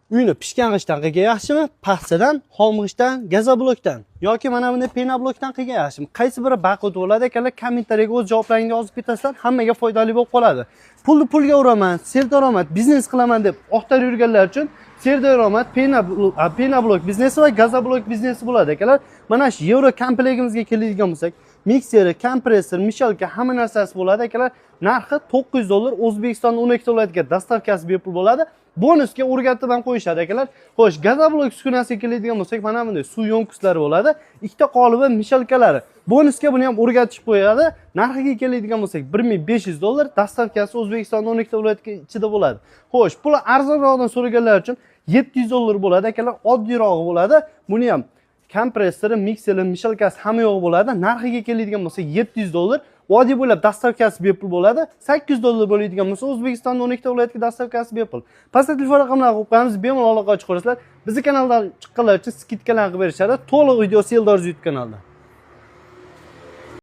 Uyni pishgan g'ishtdan qilgan yaxshimi, paxsadan, xom g'ishtdan, gazoblokdan yoki mana bunday penoblokdan qilgan yaxshimi? Qaysi biri baquvvat bo'ladi, akalar? Kommentariyaga o'z javoblaringni yozib ketasizlar, hammaga foydali bo'lib qoladi. Pulni pulga uraman, serdaromad biznes qilaman deb oqtarib yurganlar uchun serdaromad penoblok biznesi va gazoblok biznesi bo'ladi, akalar. Mana shu yevro komplektimizga keladigan bo'lsak, mikseri, kompressor, мешалка, hamma narsasi bo'ladi, akalar. Narxi 900 dollar, O'zbekistonning 12 viloyatiga доставка si bepul bo'ladi. Bonusga o'rgatib ham qo'yishadi, akalar. Xo'sh, gazoblok uskunasiga keladigan bo'lsak, mana bunday suv ёмкость lari bo'ladi. Ikkita qolibi, мешалка lari. Bonusga buni ham o'rgatib qo'yadi. Narxiga keladigan bo'lsak, 1500 dollar, доставка si O'zbekistonning 12 viloyatiga ichida bo'ladi. Xo'sh, puli arzonroqdan so'raganlar uchun 700 dollar bo'ladi, akalar, oddiyrog'i bo'ladi. Buni ham kompressori, mikseri, мешалка si, hamma yo'q bo'ladi. Narxiga keladigan bo'lsa, 700 dollar. Vodiy bo'ylab доставка si bepul bo'ladi. 800 dollar bo'ladigan bo'lsa, O'zbekistonning 12 viloyatiga доставка si bepul. Pastda telefon raqamlarini qo'yib qo'yamiz, bemalol aloqa chiqarasizlar. Bizni kanaldan chiqqanlar uchun скидка lar qilib berishadi. To'liq videosi Eldor YouTube kanalida.